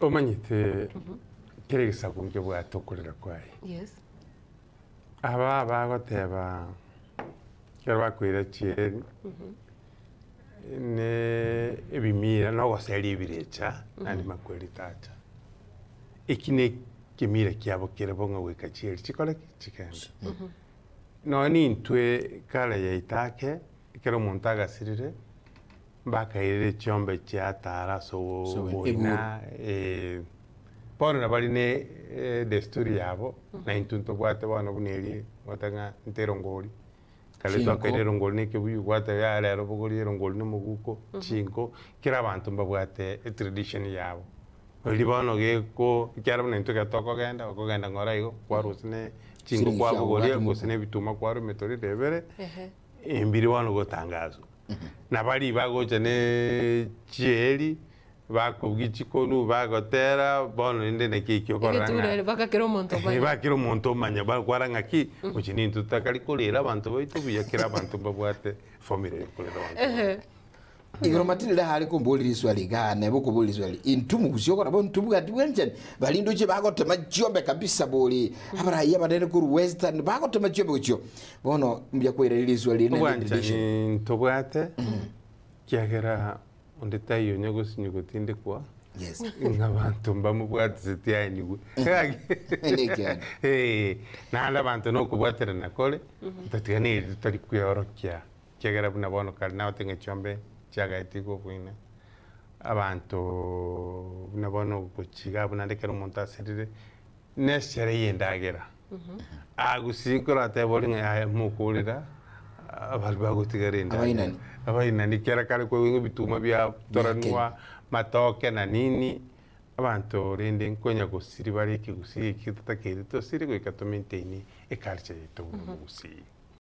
Omanyete kera egesaku nkebwate okorera kwaye. Yes. Aba bagoteba ekero bakoira chieri ne ebimira na ogoseria ebirecha naende makweri tacha. Eki ne ekemira kiabo kere bo ng'a goika chieri chikore ki? Chigende. Nonya nintwe kare yaito ake, ekero omonto agasirire, mbakairire chiombe chiatara ase oboina, bono nabari ne edesturi yabo, na intwe ntobwate bono buna eria ogoteba ng'a nte erongori, kare Chinko. twakaire erongori na ekebuyu gwateba yaya rero bogoria erongori na omoguko, chinko, kera abanto mbabwate etradition yabo. Erio bono geko ekiagera buna intwe ekero tokogenda, okogenda ng'ora igo, kwarusia ne chinko Siringi chiago kwabogoria, obwate gose moguko. na ebituma kwarwa emetoriro ebere, Embiri bono gotangazwa, na baria bagocha ne chieri, bakobugia chikonu, bagotera, bono rende naki ekio okorora ng'a Egetureri mpaka kera omonto omanye. mpaka kera omonto omanye, bakwara ng'aki, gochia nintwe totakari korera abanto baito buya kera abanto mbabwate efamiri ya korera abanto babo. Igoro matirire are komboria riswali igaa neba okoboria riswali intwe mogusia okora bo ntobwati bwanchani baria ndoche bagotema chiombe kabisa bori abarai abanene korwa western bagotema chiombe gochio bono mbuya kwairaria riswali eri naende tradition. Obwanchani ntobwate kiagera onde taiyo onye gosinywa gotindekwa Yes. ng'a abanto mbamobwatiseti aenigwe Nekiagera. Eh, naende abanto nokobwaterana kore totatiga neri totari kweorokia Ekiagera buna bono kare nagote ng'a chiombe chiagaetigwe oboina, abanto buna bono gochia iga abwo naende ekero omonto asirire, na eshere ya endagera, agusii koratebe ore ng'a yaya mokorera abaria bagotigara endagera. Abainani. Abainani kera kare koigwa ng'a ebituma biatoranwa, matoke na nini, abanto rende nkonya gosiri bare ekegusii eki totakeire tosire goika to maintain eculture yaito buna omogusii.